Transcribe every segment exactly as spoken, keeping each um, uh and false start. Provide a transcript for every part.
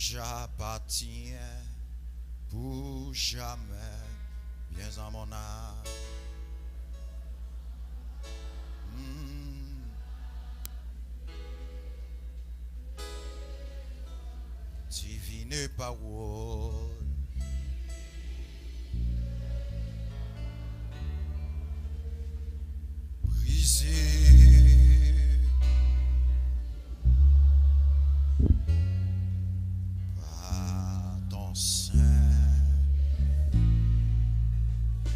J'appartiens pour jamais, bien à mon âme. Hmm. Divine parole. Brisé par ton sang,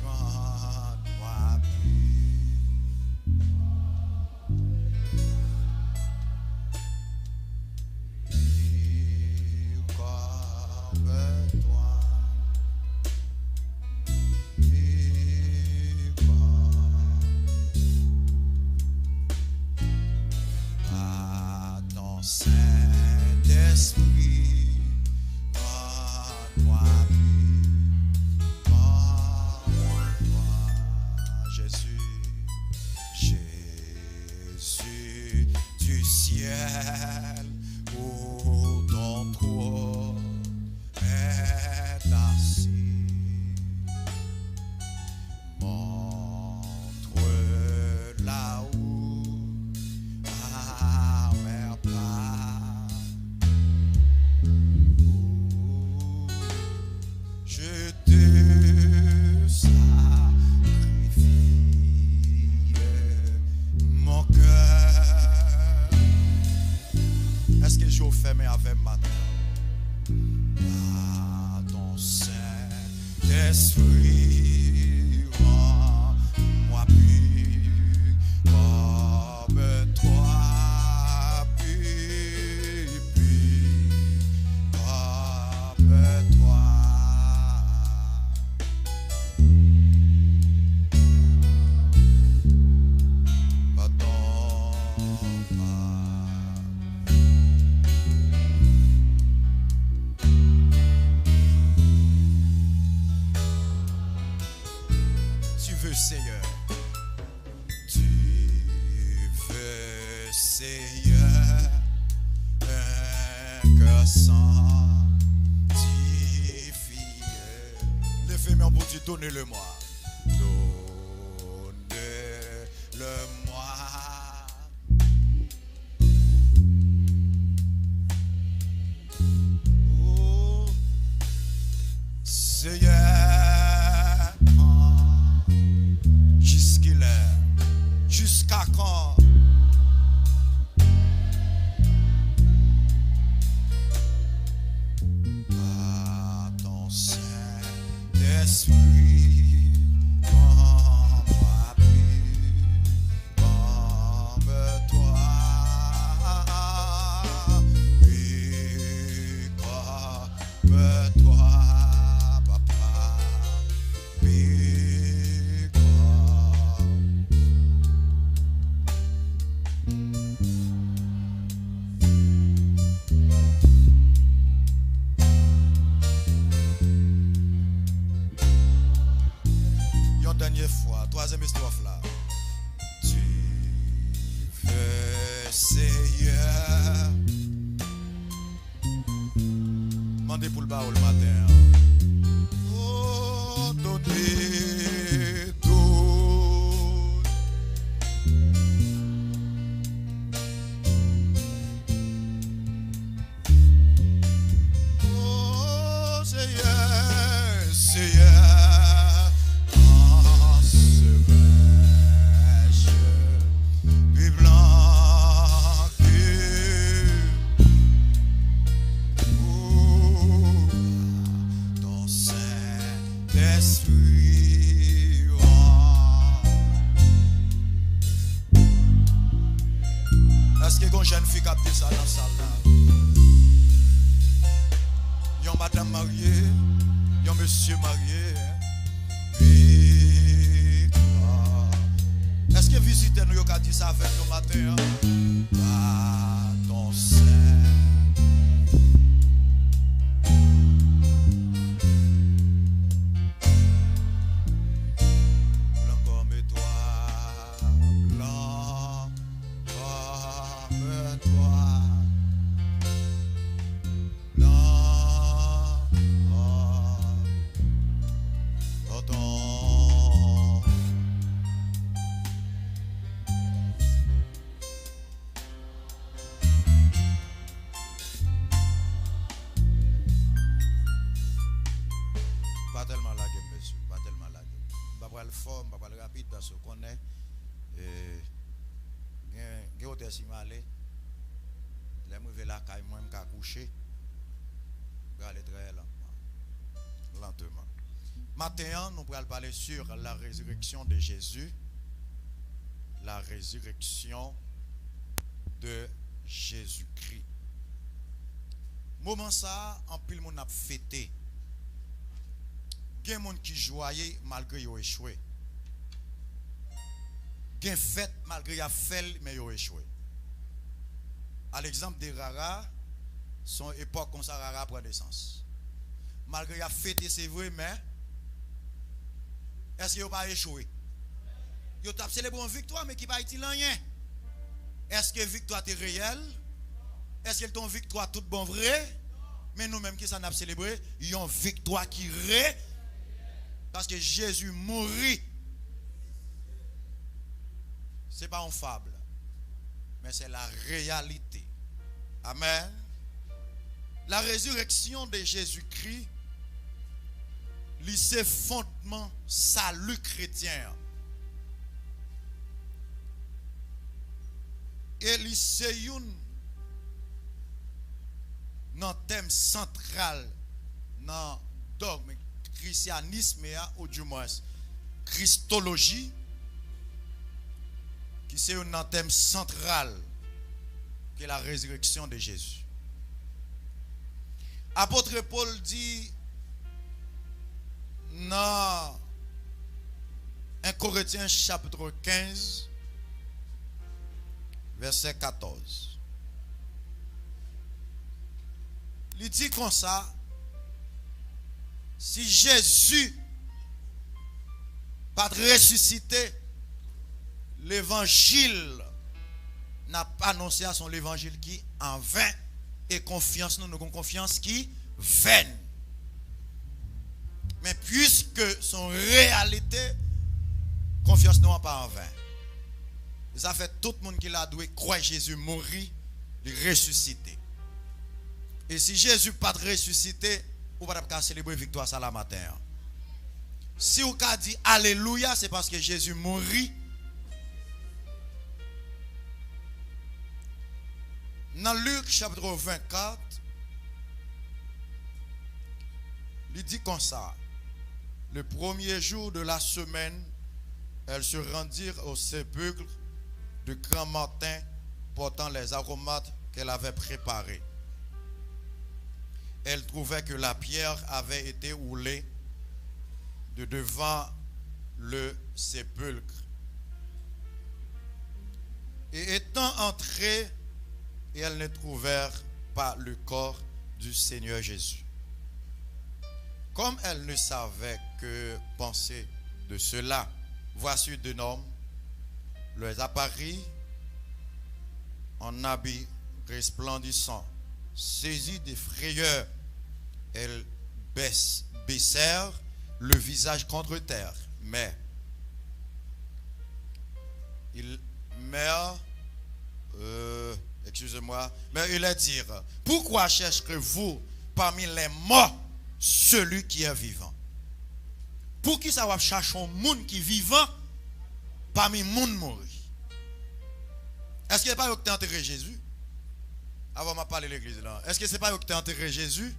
rends-moi pur. Pur comme toi, pur comme, par ton Saint-Esprit, rends-moi pur comme toi, Jésus. Jésus du ciel, où ton trône est assis, montre là où à mes pas. Où je te sacrifie mon cœur. Èske je w fèmen avè m maten an? Par ton Saint-Esprit, rends-moi pur comme toi, pur, pur comme toi. Pardon, pardon. Tu veux, Seigneur. Tu veux, Seigneur, un cœur sanctifié. Leve men w pou di, done le mwa. Done le mwa. Oh, Seyè, jiskilè? Jiskakan? Par ton Saint-Esprit, rends-moi pur comme toi, pur comme toi, papa, pur comme. Yon dènyè fwa, twazyèm estwòf la. Tu veux, Seyè. Mande pou l ba w l maten an. Oh, done tout. Oh, Seyè, Seyè, ansevèch pi blan ke, oh, ton Sentespri, oh. Èske gon jèn fi k ap di sa nan sal la? Yon madanm marye, yon mesye marye, hein? Èske vizitè nou yo ka di sa avèk nou maten an? Par ton Saint. Blan kòm etwal, blan kòm etwal, blan Rapid, paske w konnen, e, gen, gen otè si m ale, lè m rive lakay mwen, m ka kouche, m prale trè lantman, lantman. Maten an, nou pral pale sur la résurrection de Jésus, la résurrection de Jésus-Christ. Moman sa a, anpil moun ap fete. Gen moun ki jwaye malgre yo echwe. Gen fèt malgre y ap fè l, men yo echwe. Alegzanp de Rara, se yon epòk konsa Rara pran nesans. Malgre y ap fete, se vre, men èske yo pa echwe? Yo t ap selebre yon viktwa, men ki pa itil anyen. Èske viktwa te reyèl? Èske l te yon viktwa tout bon vre? Men nou menm, kisa n ap selebre? Yon viktwa ki re-, paske Jezi mouri. Se pa yon fab, men se la réalité. Amen. La résurrection de Jésus-Christ, li se fondman sali kretyen an. E li se youn nan tèm santral nan dògm krisyanism a, oudimwens kristoloji, ki se youn nan tèm santral ke la résurrection de Jésus. Apot Pòl di nan en Korentyen chapit kenz, vèsè katòz. Li di konsa, si Jezi pa t resisite, levanjil n ap anonse a se yon levanjil ki anven, e konfyans nou, nou gen yon konfyans ki vèn. Men piske se yon reyalite, konfyans nou an pa anven. E sa fè tout moun ki la dwe kwè Jezi mouri, li resisite. E si Jezi pa t resisite, ou pa t ap ka selebre viktwa sa la maten an. Si w ka di alelouya, se paske Jezi mouri. Nan Lik chapit vennkat, li di konsa, le premier jour de la semaine, elles se rendirent au sépulcre de grand matin, portant les aromates qu'elles avaient préparés. Elles trouvèrent que la pierre avait été roulée de devant le sépulcre. Et étant entrées, et elles ne trouvèrent pas le corps du Seigneur Jésus. Comme elles ne savaient que penser de cela, voici deux hommes leur apparut en habits resplendissants. Saisies de frayeur, elles baissèrent le visage contre terre. Mais il, mais, euh, excusez-moi, mais il leur dit, pourquoi cherchez-vous parmi les morts celui qui est vivant? Poukisa w ap chache yon moun ki vivan pami moun mouri? Èske se pa yo ki te antere Jezi? Avan m ap pale legliz la, èske se pa yo ki te antere Jezi?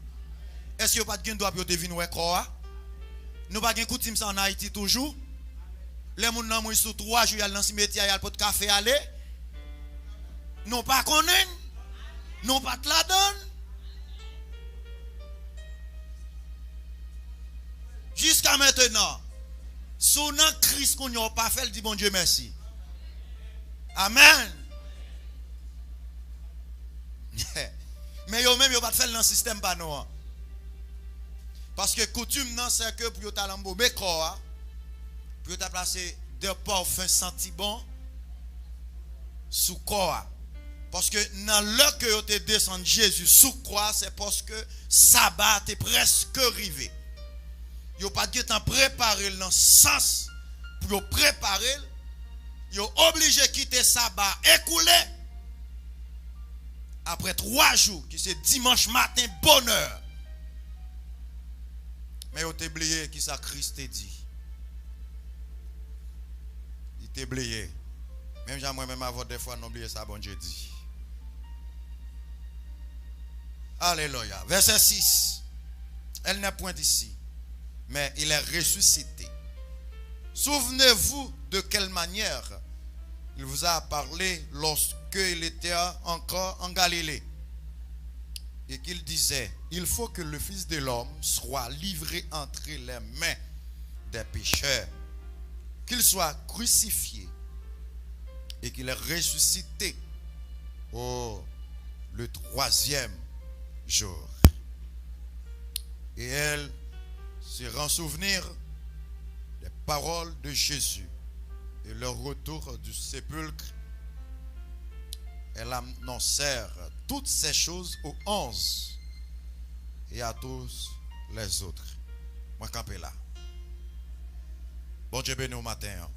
Èske yo pa t gen dwa pou yo te vin wè kò a? Nou pa gen koutim sa ann Ayiti toujou? Lè moun nan mouri sou twa jou, y al nan simetyè, y al pot kafe ale. Nou pa konnen. Nou pa t ladan l. Jiska mentenan, si w nan Kris kounye a, w pa fè l, di Bondye mèsi. Amèn. Men yo menm, yo pa t fè l nan sistèm pa nou an. Paske koutim nan, se ke pou yo t al anbome kò a, pou yo ta plase de pafen santi bon sou kò a. Paske nan lè ke yo te desann Jezi sou kwa, se paske saba a te prèske rive. Yo pa t gentan prepare l nan sans pou yo prepare l. Yo oblije kite saba a ekoule. Apre twa jou, ki se dimanch maten bonè, men yo te bliye kisa Kris te di. te bliye. Menm jan mwen menm avè w, dèfwa nou bliye sa Bondye di. Alelouya. Verset six. Elle n'est point ici, mais il est ressuscité. Souvenez-vous de quelle manière il vous a parlé lorsqu'il était encore en Galilée, et qu'il disait, il faut que le Fils de l'homme soit livré entre les mains des pécheurs, qu'il soit crucifié et qu'il est ressuscité au le troisième jour. Et elle se rend souvenir des paroles de Jésus et leur retour du sépulcre. Elles annoncèrent toutes ces choses aux onze et à tous les autres. Mwen kanpe la. Bondye beni w maten an.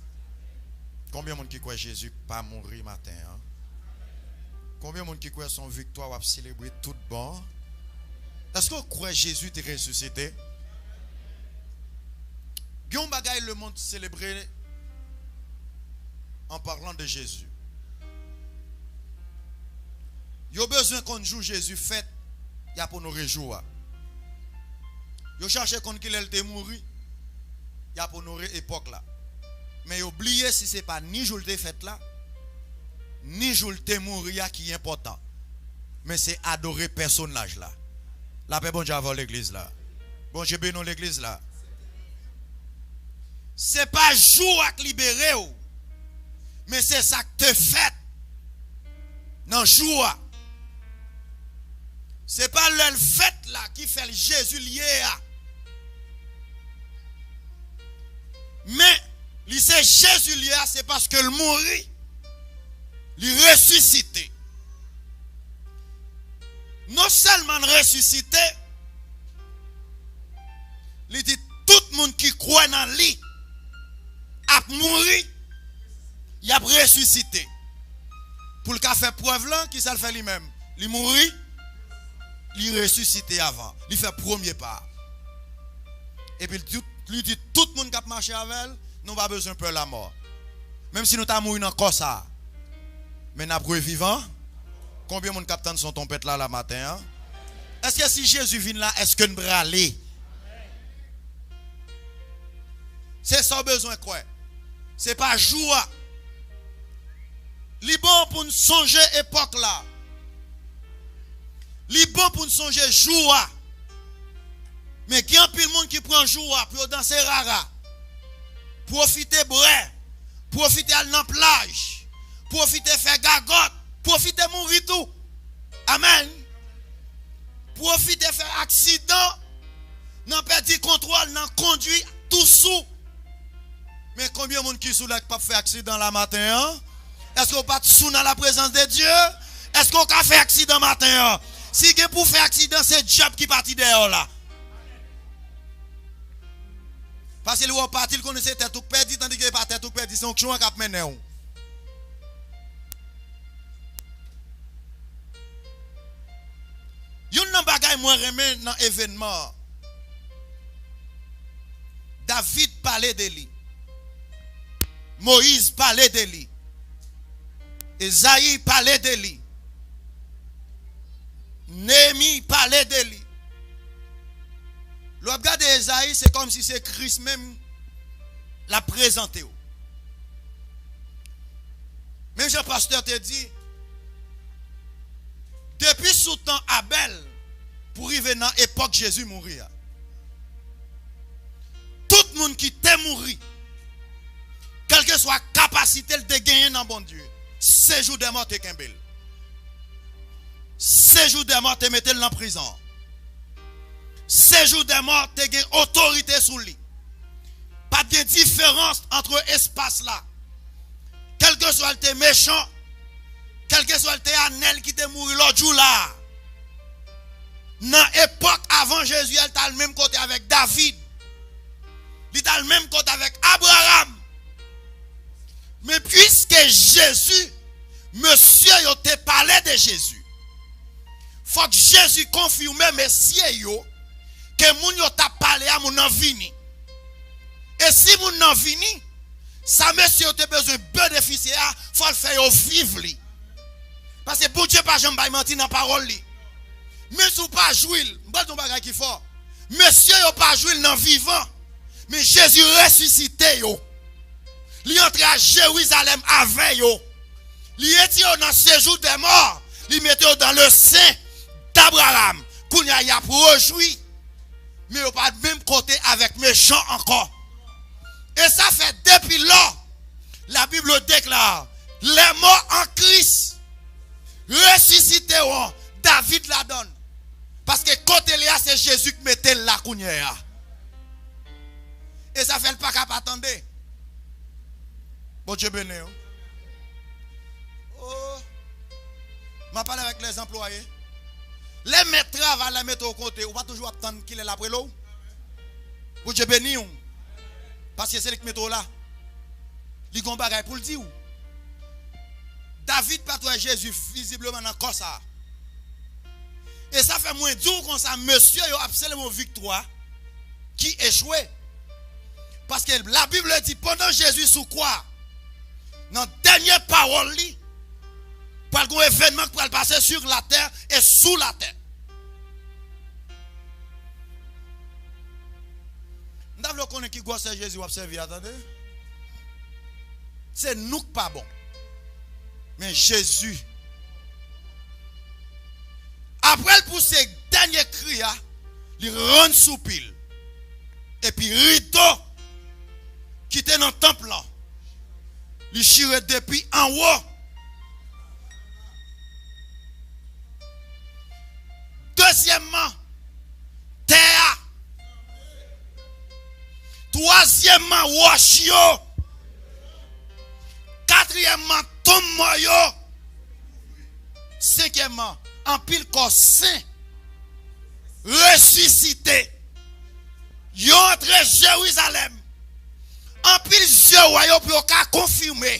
Konbyen moun ki kwè Jezi pa mouri maten an? Konbyen moun ki kwè se yon viktwa w ap selebre tout bon? Èske w kwè Jezi te resisite? Gen yon bagay lemonn selebre an palan de Jezi. Yo bezwen konn jou Jezi fèt, y ap onore jou a. Yo chache konn kilè l te mouri, y ap onore epòk la. Men yo bliye si se pa ni jou l te fèt la, ni jou l te mouri a ki enpòtan. Men se adore pèsonaj la. Lapè Bondye avè w, legliz la. Bondye beni w, legliz la. Se pa jou a k libere w, men se sa k te fèt nan jou a. Se pa lè l fèt la ki fè l Jezi l ye a. Men, li se Jezi l ye a, se paske l mouri, li resisite. Non sèlman l resisite, li di tout moun ki kwè nan li ap mouri, y ap resisite. Pou l ka fè prèv lan, kisa l fè li menm? Li mouri, li resisite avan, li fè premye pa. Epi l di, li di tout moun k ap mache avè l, nou pa bezwen pè lamò. Menm si nou ta mouri nan kò sa a, men n ap reviv an. Konbyen moun k ap tann son twonpèt la, la maten an? Èske si Jezi vin la, èske n prale? Se sa w bezwen kwè. Se pa jou a. Li bon pou n sonje epòk la. Li bon pou n sonje jou a. Men gen anpil moun ki pran jou a pou yo danse rara, pwofite bwè, pwofite al nan plaj, pwofite fè gagòt, pwofite mouri tou. Amèn. Pwofite fè aksidan, nan pèdi kontwòl, nan kondwi tou sou. Men konbyen moun ki sou la ki p ap fè aksidan la maten an? Èske w pa t sou nan laprezans de Dye? Èske w ka fè aksidan maten an? Si gen pou fè aksidan, se dyab ki pati dèyè w la. Paske li wè w pati, li konnen se tèt ou k pèdi, tandike se pa tèt ou k pèdi, se onksyon an k ap mennen w. Youn nan bagay mwen renmen nan evènman an, David pale de li, Moyiz pale de li, Ezayi pale de li, Neyemi pale de li. Lè w ap gade Ezayi, se kòmsi se Kris menm l ap prezante w. Menm jan pastè te di, depi sou tan Abèl pou rive nan epòk Jezi mouri a, tout moun ki te mouri, kèlkeswa kapasite l te genyen nan Bondye, sejou dèmò te kenbe l. Sejou dèmò te mete l nan prizon. Sejou dèmò te gen otorite sou li. Pa t gen diferans ant espas la. Kèlkeswa l te mechan, kèlkeswa l te anèl ki te mouri lòt jou la a. Nan epòk avan Jezi a, l t al menm kote avèk David. Li t al menm kote avèk Abraram. Men piske Jezi, mesye yo te pale de Jezi, fòk Jezi konfime mesye yo ke moun yo t ap pale a, moun nan vini. E si moun nan vini, Sa mesye yo te bezwen benefisye a, fò l fè yo viv li. Paske Bondye pa janm bay manti nan pawòl li. Men si w pa jwi l, m pral di yon bagay ki fò. Mesye yo pa jwi l nan vivan. Men Jezi resisite yo. Li antre a Jerizalèm avè yo. Li retire yo nan sejou dè mò. Li mete yo dan le sen d'Abraham. Kounye a, y ap rejwi. Men yo pa menm kote avèk mechan ankò. E sa fè depi lò, la Bible déclare, les morts en Christ ressusciteront, David ladann. Paske kote l ye a, se Jezi k mete l la kounye a. E sa fè l pa ka pa tande. Bondye beni w. Oh. M ap pale avèk lèz anplwaye. Lè mèt travay la mete w kote, ou pa toujou ap tann kilè l ap rele w? Bondye beni w. Paske se li k mete w la. Li gon bagay pou l di w. David pa t wè Jezi vizibleman nan kò sa a. E sa fè mwen di w konsa, mesye yo ap selebre yon viktwa ki echwe. Paske Labib di, pandan Jezi sou kwa, nan dènye pawòl li, pral gon evènman k pral pase sur la terre et sous la terre. M ta vle w konnen ki gwosè Jezi w ap sèvi a, tande. Se nou k pa bon. Men Jezi, apre l pouse dènye kri a, li rann soupi l. Epi rido ki te nan tanp lan, li chire depi anwo. Dezyèmman, tè a. Twazyèmman, wòch yo. Katriyèmman, tonm mò yo. Senkyèmman, anpil kò sen resisite. Yo antre Jerizalèm. Anpil zye wè yo pou yo ka konfime.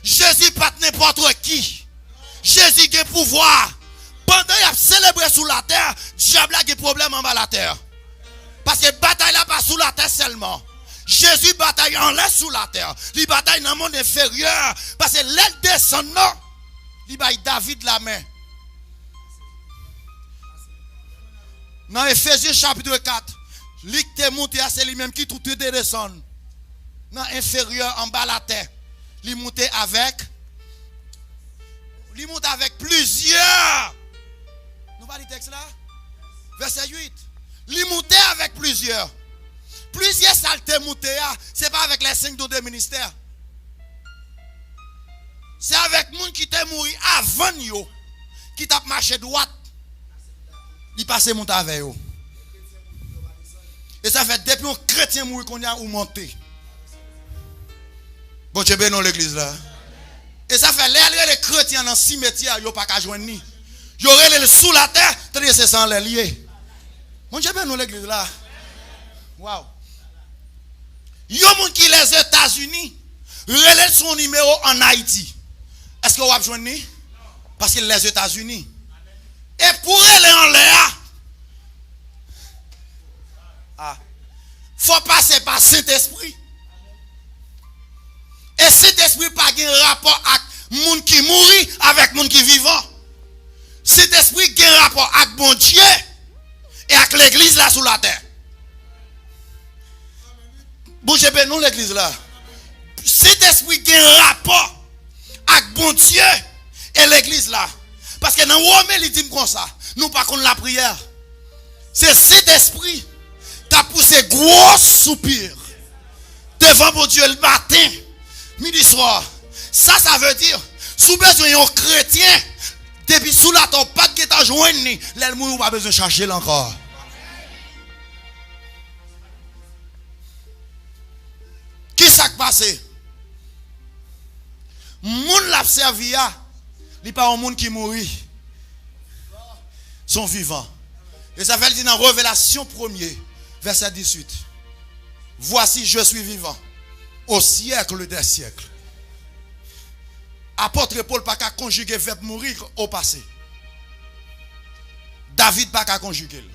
Jezi pa t nenpòt ki. Jezi gen pouvwa. Pandan y ap selebre sou latè, dyab la gen pwoblèm anba latè. Paske batay la pa sou latè sèlman. Jezi batay anlè sou latè. Li batay nan mond enferyè. Paske lè l desann nan, li bay David lamen. Nan Efezyen chapit kat, li k te moute a, se li menm ki tou te desann nan enferyè, anba latè. Li moute avèk, li moute avèk plizyè. Nou pa li tèks la? Vèsè uit. Li moute avèk plizyè. Plizyè sa l te moute a, se pa avèk les cinq dons de ministère. Se avèk moun ki te mouri avan n yo, ki t ap mache dwat. Li pase moute avè yo. E sa fè depi yon kretyen mouri kounye a, ou monte. Bondye beni w legliz la. E sa fè lè y al rele kretyen nan simetyè, yo pa ka jwenn li. Yo rele l sou latè, tande se sa anlè l ye. Bondye beni w legliz la. Waw. Yon moun ki Lèzetazini, rele l sou yon nimewo ann Ayiti. Èske w ap jwenn li? Paske l Lèzetazini. E pou rele anlè a, a, fò pase pa Sentespri. E Sentespri pa gen rapò ak moun ki mouri avèk moun ki vivan. Sentespri gen rapò ak Bondye e ak legliz la sou latè. Bondye beni w legliz la. Sentespri gen rapò ak Bondye e legliz la. Paske nan Women li di m konsa, nou pa konn lapriyè. Se Sentespri k ap pouse gwo soupi devan Bondye l maten, midi, swa. Sa, sa vle di, si w bezwen yon kretyen, depi sou latè w pa t gentan jwenn li, lè l mouri, ou pa bezwen chache l ankò. Ki sa k pase? Moun l ap sèvi a, li pa yon moun ki mouri. Se yon vivan. E sa fè l di nan Revelasyon premye, vèsè dizuit, Voici, je suis vivant au siècle des siècles. Apot Pòl pa ka konjige vèb mouri o pase. David pa ka konjige l.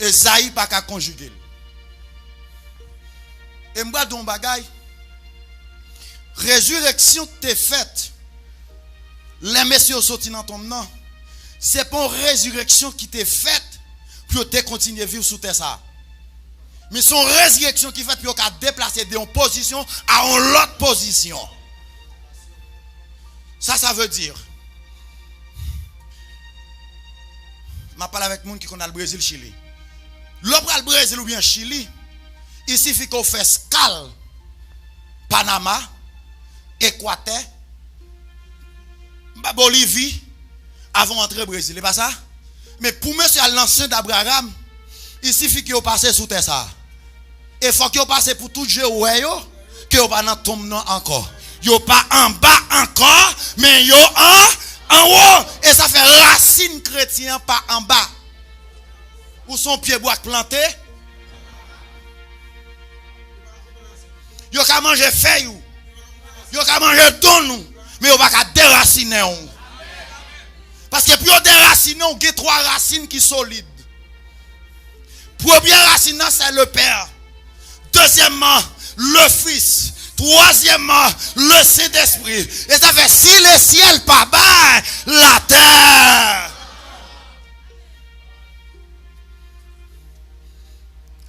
Ezayi pa ka konjige l. E m pral di w yon bagay. Rezireksyon ki te fèt lè mesye yo soti nan tonm nan, se pa yon rezireksyon ki te fèt pou yo te kontinye viv sou tè sa a. Men se yon rezireksyon ki fèt pou yo ka deplase de yon pozisyon a yon lòt pozisyon. Sa, sa vle di, m ap pale avèk moun ki konn al Brezil, Chili. Lè w pral Brezil oubyen Chili, il sifi ke w fè eskal Panama, Ekwatè, Bolivi, avan w antre Brezil. E pa sa? Men pou mesye al nan sen Abraram, il sifi ke yo pase sou tè sa a. E fòk yo pase pou tout je wè yo, ke yo pa nan tonm nan ankò. Yo pa anba ankò, men yo an, anwo. E sa fè rasin kretyen an pa anba. Ou se yon pye bwa k plante. Yo ka manje fèy ou. Yo ka manje donn ou. Men yo pa ka derasinen w. Paske pou yo derasinen w, gen twa rasin ki solid. Premye rasin nan, se le Père. Dezyèmman, le Fils. Twazyèmman, le Saint-Esprit. E sa fè, si lesyèl pa bay, latè.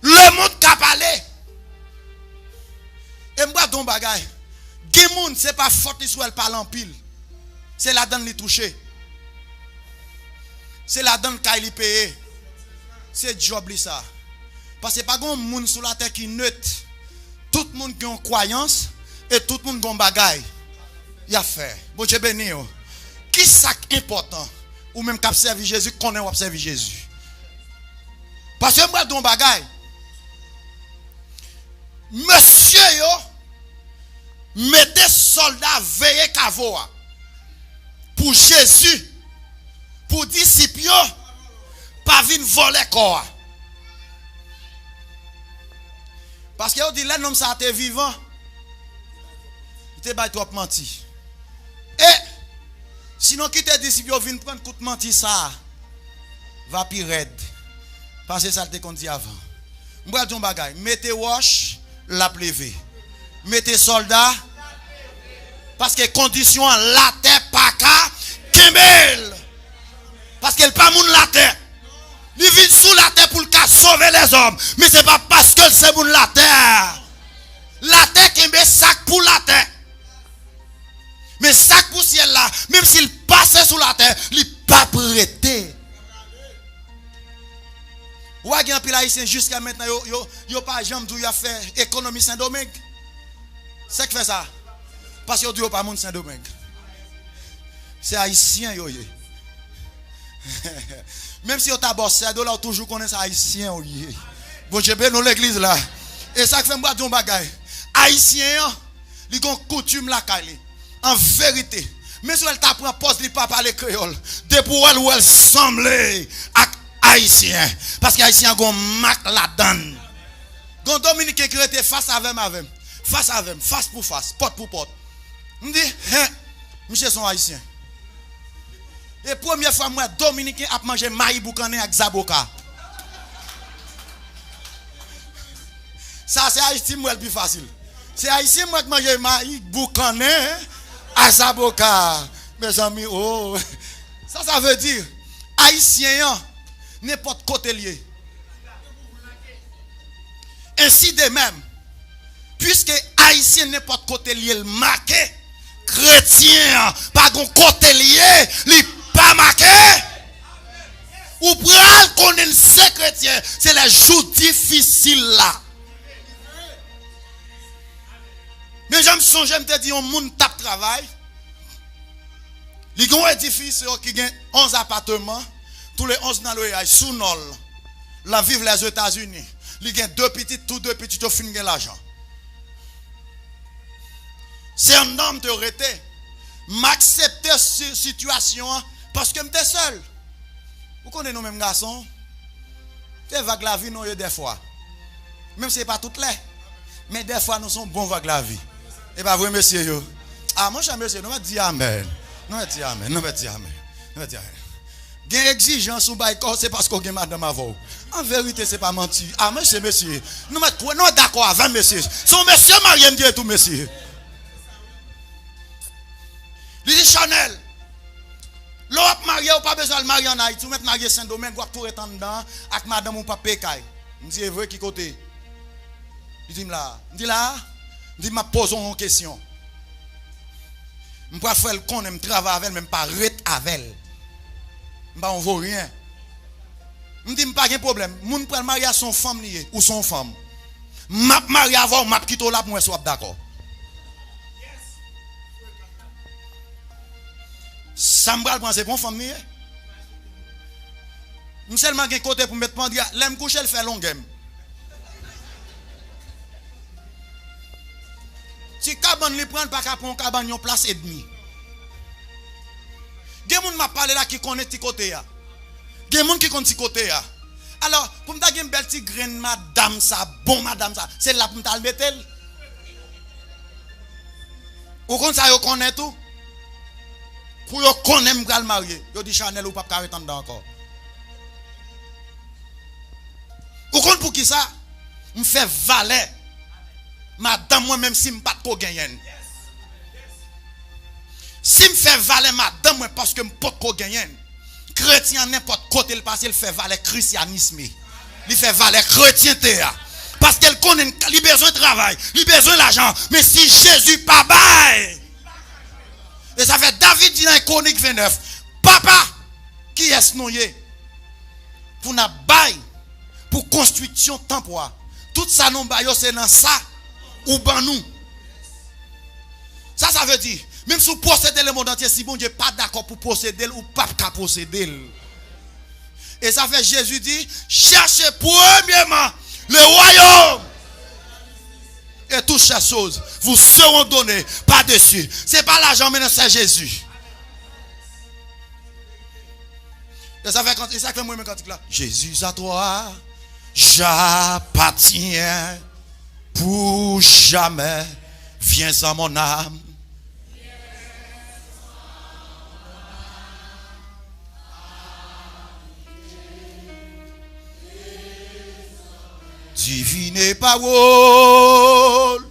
Lemonn ka pale. E m pral di w yon bagay. Gen moun, se pa fòt li si w wè l pale anpil. Se ladan l li touche. Se ladan l kay li peye. Se djòb li sa. Paske pa gen yon moun sou latè ki net. Tout moun gen yon kwayans e tout moun gen yon bagay y ap fè. Bondye beni yo. Ki sa k enpòtan? Ou menm k ap sèvi Jezi, konnen w ap sèvi Jezi. Paske m pral di w yon bagay. Mesye yo mete sòlda veye kavo a pou Jezi, pou disip yo pa vin vòlè kò a. Paske yo di lè nonm sa a te vivan, li te bay twòp manti. E sinon kite disip yo vin pran kout manti sa a va pi rèd pase sa l te konn di avan. M pral di yon bagay, mete wòch, l ap leve. Mete sòlda, paske kondisyon an latè pa ka kenbe l. Paske l pa moun latè. Li vin sou latè pou l ka sove lèzòm. Men se pa paske l se moun latè. Latè kenbe sa k pou latè. Men sa k pou syèl la, menm si l pase sou latè, li p ap rete. Ou wè gen anpil Ayisyen jiska mentnan, yo, yo, yo pa janm di w y ap fè ekonomi Sendomeng. Sa k fè sa? Paske yo di yo pa moun Sendomeng. Se Ayisyen yo ye. Menm si yo ta ba w sèdo la, ou toujou konnen se Ayisyen ou ye. Bondye beni w legliz la. E sa k fè m pral di yon bagay. Ayisyen an, li gon koutim lakay li. An verite, men si w wè l ta pran pòz li pa pale kreyòl, depi w wè l, ou wè l sanble ak Ayisyen. Paske Ayisyen an gon mak ladan l. Gon Dominiken ki rete fas avè m, avè m. Fas avè m, fas pou fas, pòt pou pòt. M di, hen, misye se yon Ayisyen. E premye fwa m wè Dominiken ap manje mayi boukannen ak zaboka. Sa se Ayiti m wè l pi fasil. Se Ayisyen m wè k manje mayi boukannen ak zaboka. Mezanmi, o. Sa sa vle di, Ayisyen an, nenpòt kote l ye. Ensi de menm, piske Ayisyen nenpòt kote l ye l make, kretyen an pa gon kote l ye, li pa make. Ou pral konnen l se kretyen, se lè jou difisil la. Men jan m sonje m te di yon moun t ap travay, li gen yon edifis yo ki gen onz apatman, tou le onz nan lwayaj, sou non l. L ap viv Lèzetazini. Li gen de pitit, tou de pitit yo fin gen lajan. Se anndan m te rete. M aksepte si-, sitiyasyon an paske m te sèl. Ou konnen nou menm gason, se vag lavi nou ye dèfwa. Menm si se pa tout lè. Men dèfwa nou se yon bon vag lavi. E pa vre, mesye yo? A, monchè, mesye, nou mèt di amèn. Nou mèt di amèn. Nou mèt di amèn. Nou mèt di amèn. Gen egzijans ou bay kò w, se paske w gen madanm avè w. An verite, se pa manti. A, mesye, mesye. Nou mèt kwè, nou dakò avè m, mesye. Se yon mesye marye m di tou, mesye. Li di, Chanèl, lè w ap marye, ou pa bezwen al marye ann Ayiti, ou mèt marye Sendomeng, w ap tou ret anndan ak madanm ou, p ap peye kay. M di, e vre, ki kote? Li di m la. M di la. M di, m ap poze w yon kesyon. M pral fè l konnen m travay avè l, men m pa ret avè l. M pa yon voryen. M di, m pa gen pwoblèm. Moun m pral marye a se yon fanm li ye, ou se yon fanm. M ap marye avè w, m ap kite w la pou m wè si w ap dakò. Sa m pral pran, se pou yon fanm li ye. M sèlman gen kote pou m met pandri a. Lè m kouche, l fè longè m. Ti kabann li pran, l pa ka pran yon kabann yon plas edmi. Gen moun m ap pale la ki konnen ti kote a. Gen moun ki konn ti kote a. Alò, pou m ta gen bèl ti grenn madanm sa, bon madanm sa, se la pou m ta al mete l. Ou konn sa yo konnen tou? Kou yo konnen m pral marye, yo di, Chanèl, ou p ap ka ret anndan ankò. Ou konn poukisa? M fè valè madanm mwen, menm si m pa t ko genyen l. Si m fè valè madanm mwen paske m potko genyen l, kretyen an, nenpòt kote l pase, l fè valè krisyanisme. Li fè valè kretyente a. Paske l konnen li bezwen travay, li bezwen lajan. Men si Jezi pa bay, e sa fè David di nan Kwonik vennèf, Papa, kiyès nou ye pou n ap bay pou konstriksyon tanp ou a? Tout sa nou bay yo, se nan sa ou ban nou. Sa, sa vle di, menm si w posede lemonn antye, si Bondye pa dakò pou posede l, ou p ap ka posede l. E sa fè Jezi di, cherchez premièrement le royaume et toutes ces choses vous seront données par-dessus. Se pa lajan, men nan se Jezi. E sa fè kant-, e sa k fè m renmen kantik la. Jésus, à toi j'appartiens, pour jamais viens à mon âme. Divine parole.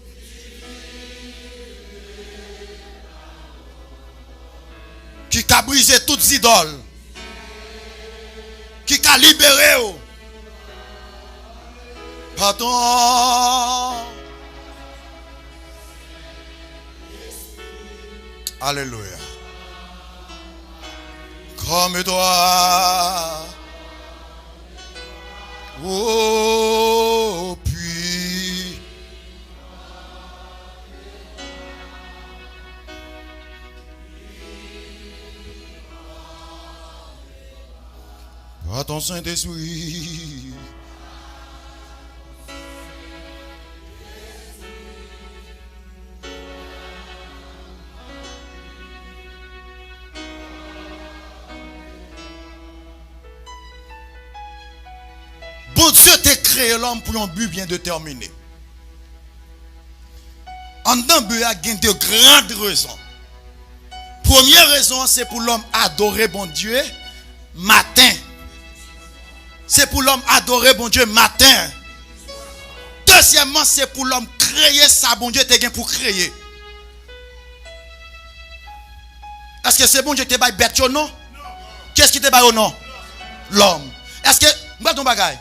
Ki ka brize tout zidòl, ki ka libere w. Pardon. Alelouya. Comme toi. Oh, puis par ton Saint-Esprit. Bondye te kreye lòm pou yon bi byen detèmine. Anndan bi a gen de grand rezon. Premye rezon an, se pou lòm adore Bondye maten. Se pou lòm adore Bondye maten. Dezyèmman, se pou lòm kreye sa Bondye te gen pou kreye. Èske se Bondye ki te bay bèt yo non? Kiyès ki te bay yo non? Lòm. Èske, m pral di yon bagay.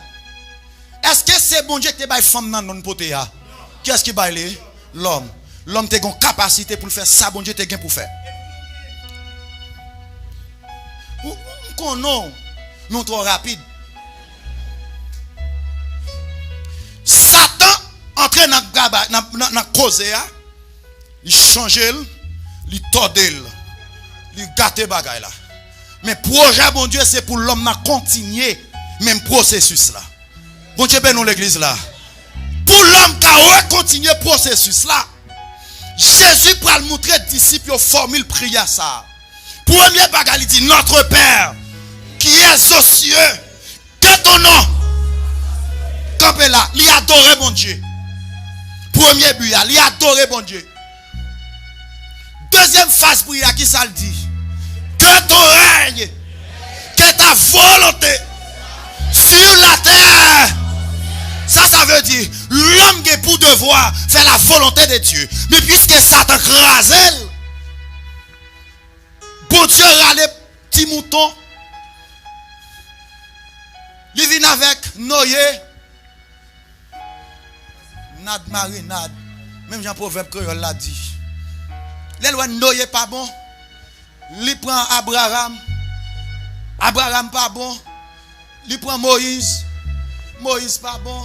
Èske se Bondye ki te bay fanm nan non l pote a? Kiyès ki bay li? Lòm. Lòm te gen kapasite pou l fè sa Bondye te gen pou fè. Ou, ou konnen w, nou twò rapid. Satan antre nan, nan, nan, nan koze a. Li chanje l, li tòde l, li gate bagay la. Men pwojè Bondye se pou lòm nan kontinye menm pwosesis la. Bondye beni w legliz la. Pou lòm ka rekontinye pwosesis la, Jezi pral montre disip yo fòmil priyè sa a. Premye bagay li di, Notre Père qui es aux cieux, que ton nom. Kanpe la, li adore Bondye. Premye bi a, li adore Bondye. Dezyèm faz priyè a, ki sa l di? Que ton règne, que ta la volonté sur la terre. Sa, sa vle di, lòm gen pou devwa fè la volonté de Dieu. Men piske Satan kraze l, Bondye rale ti mouton, li vin avèk Noye, nad marinad, menm jan pwovèb kreyòl la di. Lè l wè Noye pa bon, li pran Abraram, Abraram pa bon, li pran Moyiz, Moyiz pa bon,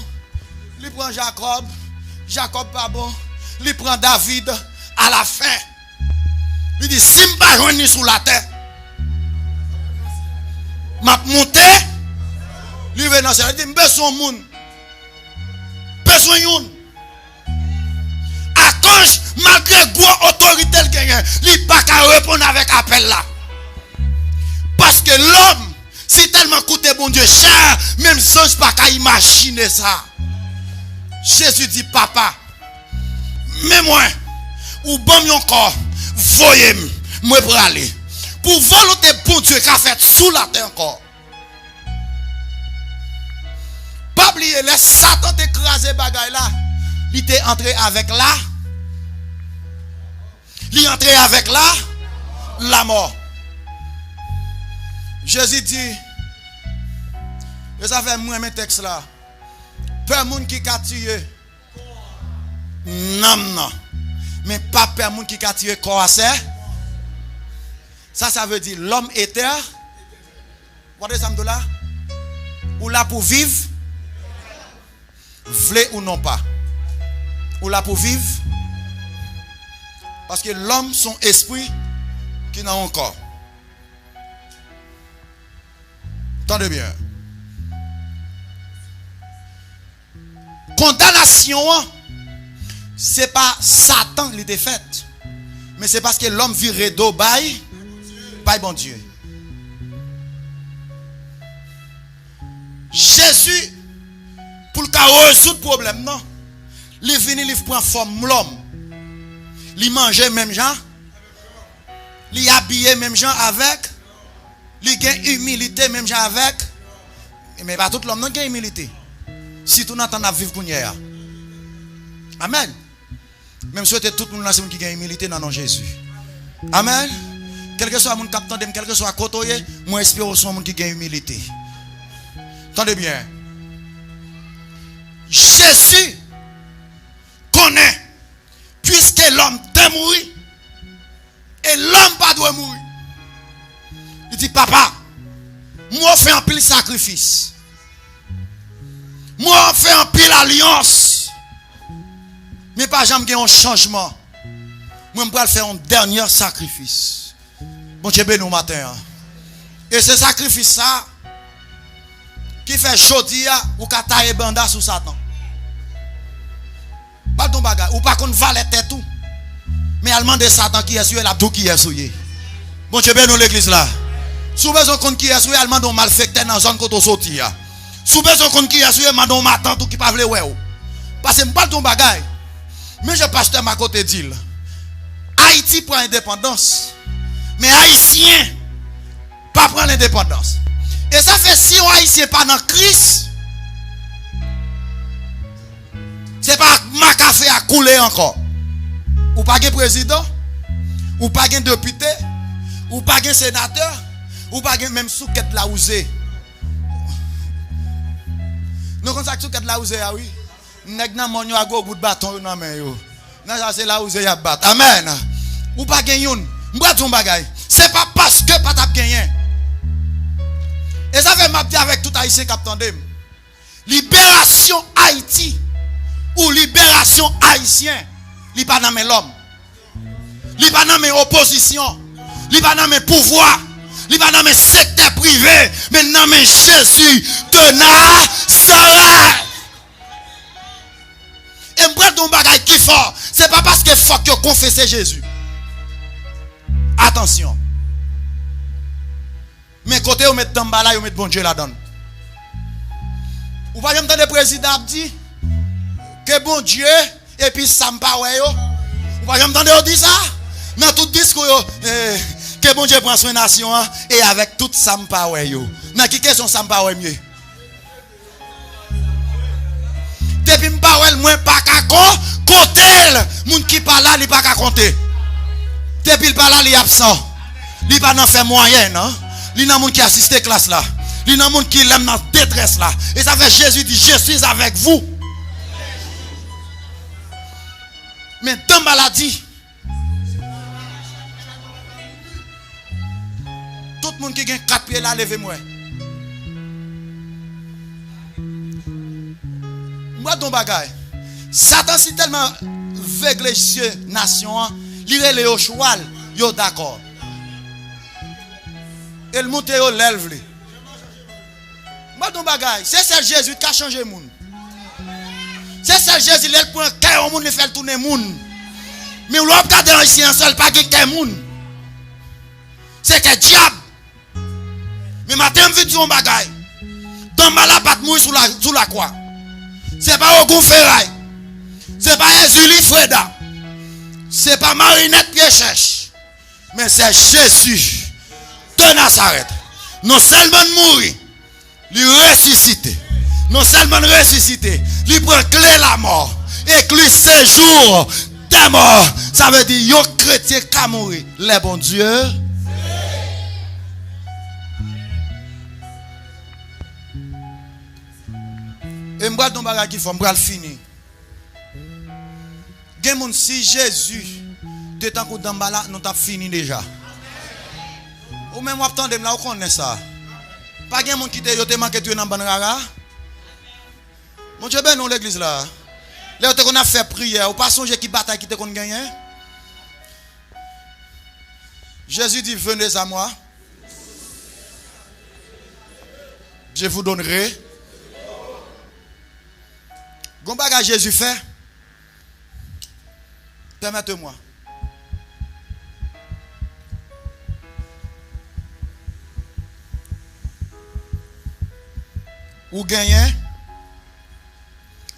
li pran Jakòb, Jakòb pa bon, li pran David. Alafen, li di, "Si m pa jwenn li sou latè, m ap monte." Li rive nan syèl, li di, "M bezwen yon moun, bezwen youn." Akanj, malgre gwo otorite l genyen, li pa ka reponn avèk apèl la. Paske lòm, si tèlman koute Bondye chè, menm zanj pa ka imajine sa. Jezi di, "Papa, men mwen, ou ban m yon kò, voye m, mwen prale." Pou volonte Bondye ka fèt sou latè ankò. Pa bliye, lè Satan te kraze bagay la, li te antre avèk la, li antre avèk la, lamò. Jezi di, e sa fè m renmen tèks la, pè moun ki ka tiye nanm nan, men pa pè moun ki ka tiye kò a sè. Sa, sa vle di lòm etè. Ou tande sa m di w la? Ou la pou viv, vle ou non pa. Ou la pou viv, paske lòm se yon espri ki nan yon kò. Tande byen. Kondanasyon an, se pa Satan li te fèt, men se paske lòm vire do bay, bay Bondye. Jezi, pou l ka rezoud pwoblèm nan, li vini, li pran fòm lòm. Li manje menm jan, li abiye menm jan avèk, li gen imilite menm jan avèk. Men pa tout lòm non gen imilite. Sitou nan tan n ap viv kounye a. Amèn. Men m swete tout moun la se moun ki gen imilite nan non Jezi. Amèn. Kèlkeswa moun k ap tande m, kèlkeswa kote w ye, mwen espere w se yon moun ki gen imilite. Tande byen. Jezi konnen, piske lòm te mouri, e lòm pa dwe mouri. Li di, "Papa, mwen fè anpil sakrifis. Mwen fè anpil alyans. Men pa janm gen yon chanjman. Mwen, m pral fè yon dènye sakrifis." Bondye beni w maten an. E se sakrifis sa ki fè jodi a ou ka taye banda sou Satan. Bat yon bagay, ou pa konn valè tèt ou. Men al mande Satan kiyès ou ye, l ap di w kiyès ou ye. Bondye beni w legliz la. Si w bezwen konn kiyès ou ye, al mande yon malfektè nan zòn kote w soti a. Si w bezwen konn kiyès ou ye, mande yon matant ou ki pa vle wè w. Paske m bat yon bagay. Men jan pastè Marco te di l, Ayiti pran endepandans, men Ayisyen pa pran lendepandans. E sa fè si yon Ayisyen pa nan Kris, se pa ak ma kafe a koule ankò. Ou pa gen prezidan, ou pa gen depite, ou pa gen senatè, ou pa gen menm soukèt lawouze. Nou konn sa k soukèt lawouze a, wi. Nèg nan mòn yo a gwo bout baton yo nan men yo. Nan sa se lawouze y ap bat. Amèn. Ou pa gen youn. M pral di w yon bagay. Se pa paske pa t ap genyen. E sa fè m ap di avèk tout Ayisyen k ap tande m. Liberasyon Ayiti ou liberasyon Ayisyen, li pa nan men lòm. Li pa nan men opozisyon. Li pa nan men pouvwa. Li pa nan men sektè prive. Men nan men Jezi de Nazarèt. E m pral di w yon bagay ki fò. Se pa paske fòk yo konfese Jezi. Atansyon. Men kote yo met danmbala, yo met Bondye ladan l. Ou pa janm tande prezidan ap di, "Ke Bondye epi sa m pa wè yo." Ou pa janm tande yo di sa? Nan tout diskou yo, eh, "Ke Bondye pran swen nasyon an e avèk tout sa m pa wè yo." Nan ki kesyon sa m pa wè m ye? Depi m pa wè l, mwen pa ka kon-, konte l. Moun ki pa la, li pa ka konte. Depi l pa la, li absan. Li pa nan fè mwayèn, non. Li nan moun ki asiste klas la. Li nan moun ki lè m nan detrès la. E sa fè Jezi di, "Je suis avec vous." Men dan maladi. Tout moun ki gen kat pye la, leve m wè. M pral di w yon bagay. Satan si tèlman vegle zye nasyon an, li rele yo chwal, yo dakò. E l moute yo lè l vle. M pral di w yon bagay. Se sèl Jezi ki ka chanje moun. Se sèl Jezi, lè l pran kè yon moun, li fè l tounen moun. Men lè w ap gade Ayisyen an, sèl pa gen kè moun. Se kè dyab. Men maten an, m vin di w yon bagay. Danmala pa t mouri sou la, sou lakwa. Se pa Ogun Feray. Se pa Ezili Freda. Se pa Marinèt Pye Chèch. Men se Jezi de Nazarèt. Non sèlman l mouri, li resisite. Non sèlman l resisite, li pran kle lamò. Écrit séjour des morts. Sa vle di yon kretyen ka mouri lè Bondye. E m pral di yon bagay ki fò, m pral fini. Gen moun, si Jezi te tankou Danmala, nou t ap fini deja. Ou menm w ap tande m la, ou konnen sa. Pa gen moun ki te, yo te manke touye nan bann rara. Bondye beni w, legliz la. Lè yo te konn ap fè priyè, ou pa sonje ki batay ki te konn genyen? Jezi di, "Venez à moi. Je vous donnerai." Gon bagay Jezi fè. Permettez-moi. Ou genyen,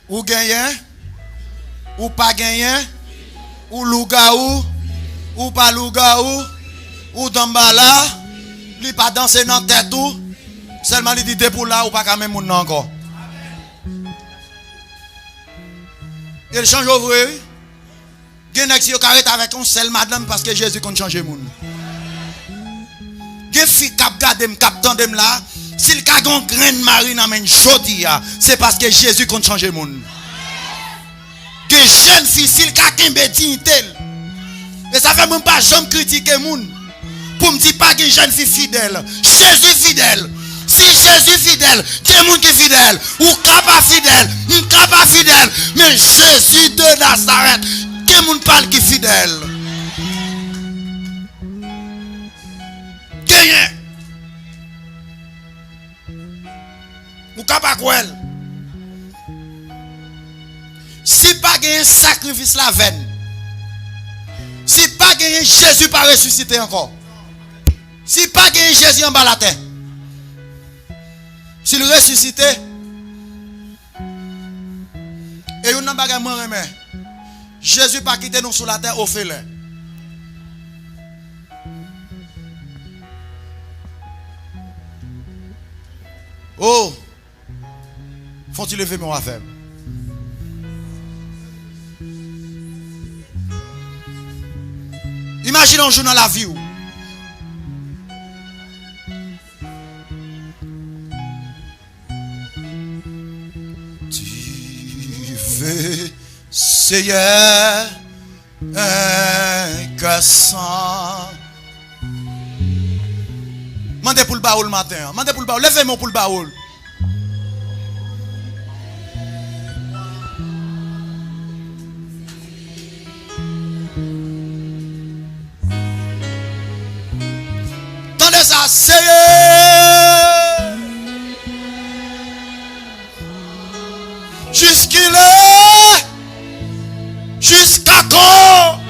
ou genyen, ou pa genyen, ou lougawou, ou pa lougawou, ou danbala, li pa danse nan tèt ou. Sèlman li di depi w la, ou pa ka menm moun nan ankò. E l chanje w vre, wi. Gen nèg, si yo ka ret avèk yon sèl madanm, paske Jezi konn chanje moun. Gen fi k ap gade m, k ap tande m la, si l ka gen yon grenn mari nan men l jodi a, se paske Jezi konn chanje moun. Gen jèn fi, si l ka kenbe diyite l, e sa fè mwen pa janm kritike moun. Pou m di pa gen jèn fi fidèl. Jezi fidèl. Si Jezi fidèl, gen moun ki fidèl. Ou ka pa fidèl, m ka pa fidèl, men Jezi de Nazarèt, gen moun pa l ki fidèl. Genyen. Ou ka pa kwè l. Si pa genyen sakrifis lavèn, si pa genyen Jezi pa resisite ankò, si pa genyen Jezi anba latè, si l resisite, e youn nan bagay mwen renmen, Jezi pa kite nou sou latè ofelen. Oh! Fò w ti leve men w avè m. Imajine yon jou nan lavi w. Tu veux, Seigneur, un cœur sans. Mande pou l ba ou l maten an. Mande pou l ba ou. Leve men w pou l ba ou l. Tande sa, Seyè. Jiskilè? Jiskakan?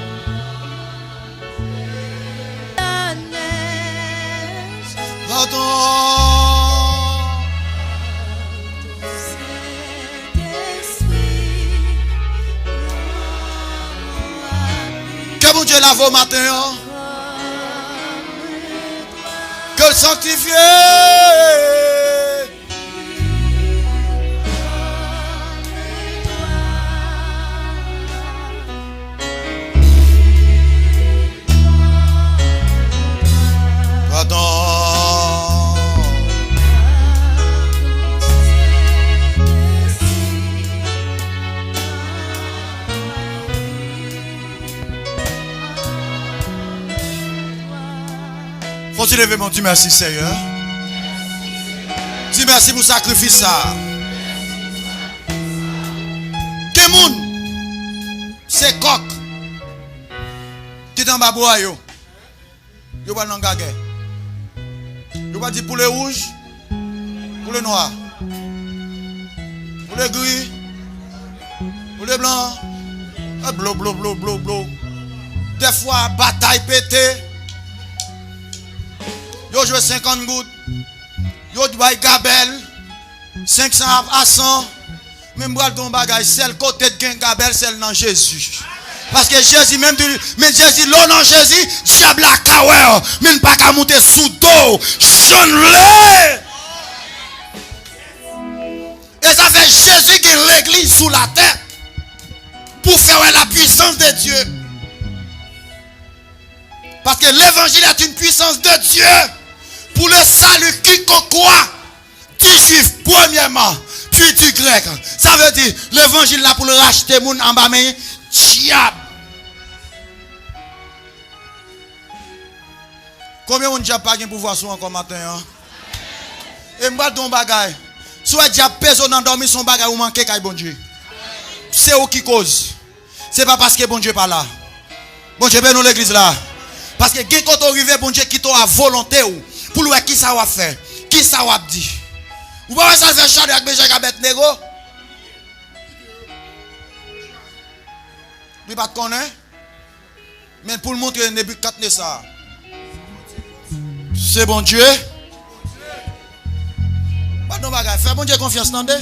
Adan. Ke Bondye lave w maten an. Ke l Sanktifye. Padon. Fò ti leve men w di mèsi, Seyè. Di mèsi pou sakrifis sa a. Gen moun, se kòk ki t anba bwa yo. Yo pral nan gagè. Yo pral di poule wouj, poule nwa, poule gri, poule blan. E blo, blo, blo, blo, blo. Dèfwa, batay pete. Yo jwe senkant goud. Yo bay gabèl. Senk san a, a san. Men m pral di w yon bagay, sèl kote t gen gabèl, sèl nan Jezi. Paske Jezi menm di, men Jezi, lè w nan Jezi, dyab la ka wè w, men l pa ka moute sou do w jan l vle. E sa fè Jezi gen legliz sou latè pou fè wè la puissance de Dieu. Parce que l'évangile est une puissance de Dieu pour le salut quiconque croit, du juif premièrement, puis du grec. Sa vle di, levanjil la pou l rachte moun anba men dyab. Konbyen moun dyab pa gen pouvwa sou ankò maten an? E m pral di w yon bagay. Si w wè dyab peze w nan dòmi, se yon bagay ou manke kay Bondye. Se ou ki koz. Se pa paske Bondye pa la. Bondye beni w legliz la. Paske gen kote w rive, Bondye kite w a volonte w pou l wè kisa w ap fè, kisa w ap di. Ou pa wè sa l fè Chadrak, Mechak ak Abèdnego? Li pa t konnen. Men pou l montre Nebikadneza se Bondye. Pa t yon bagay, fè Bondye konfyans tande.